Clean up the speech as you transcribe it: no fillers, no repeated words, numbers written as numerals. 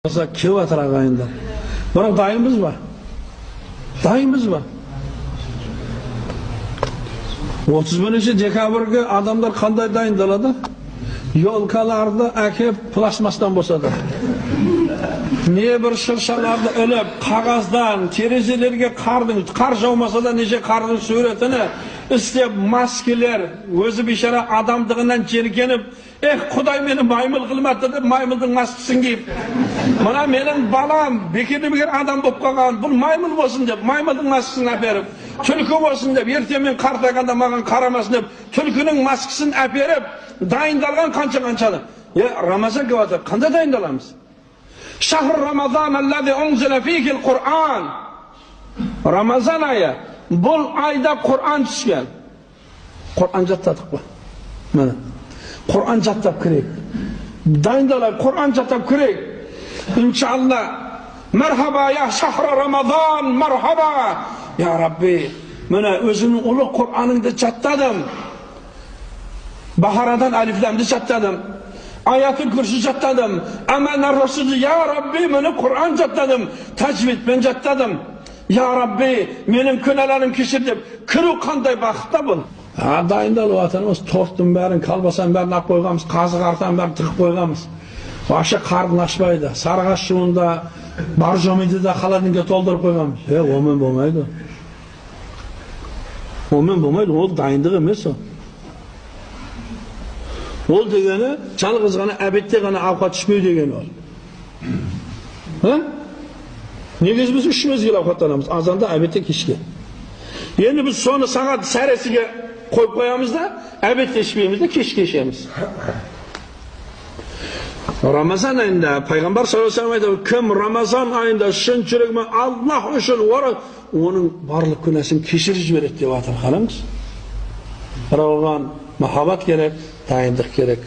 Келіп жатыр, ағайындар. Бірақ дайынбыз ба? Дайынбыз ба? 31 декабрьге адамдар қандай дайындалады? Ёлкаларды әкеп пластмастан болса да. Не бір шыршаларды іліп, қағаздан, терезелерге қардың, қар жаумаса да неше қардың суретіні істеп, маскелер, өзі бейшара адамдығынан жеркеніп, эх, Құдай мені маймыл қылмады деп маймылдың маскасын киіп, мына менің балам бекерден бекер адам болып қалған, бұл маймыл болсын деп маймылдың маскасын әперіп, түлкі болсын деп, ертең мен қартайғанда маған қарамасын деп түлкінің маскасын әперіп, дайындалған қанша-қанша. Рамазан келіп жатыр, қандай дайындаламыз? Шахр Рамазан аллази унзила фихил Құран. Рамазан айы, бұл айда Құран түскен. Құран жаттадық па? Міне. Құран жаттап кірейік. Дайындалайық, Құран жаттап кірейік. Иншалла. Мархаба я шахр Рамазан, мархаба. Я Рабби, міне өзіңнің ұлы Құраныңды жаттадым. Бахарадан алифламды жаттадым. Аятül Kürsü жаттадым. Амана Расулü, Ya Rabbi, міне Құран жаттадым. Тәжвидпен жаттадым. Ya Rabbi, менің күнәларым кешір деп кіру қандай бақыт та бұл. Дайындалып жатырмыз, торттың бәрін, колбасаның бәрін алып қойғанбыз, қазы қартаның бәрін тығып қойғанбыз. Вообще қарын ашпайды. Сарыағаш суында боржомиді да холодильникке толтырып қойғанбыз. Онымен болмайды. Онымен болмайды, ол дайындық емес ол. Ол дегені жалғыз ғана обедте ғана ауқат ішпеу деген ол. Негізі біз үш мезгіл ауқаттанамыз. Азанда, обедте, кешке. Енді біз соны сағат сәресіге қойып қоямыз да, обедте ішпейміз де, кешке ішеміз. Рамазан айында пайғамбар саллаллаху алейхи вассалам айтады, кім Рамазан айында шын жүрегімен Аллах үшін ораза, оның барлық күнәсін кешіріп жібереді деп жатыр. Қараңыз. Бірақ оған махаббат керек, дайындық керек.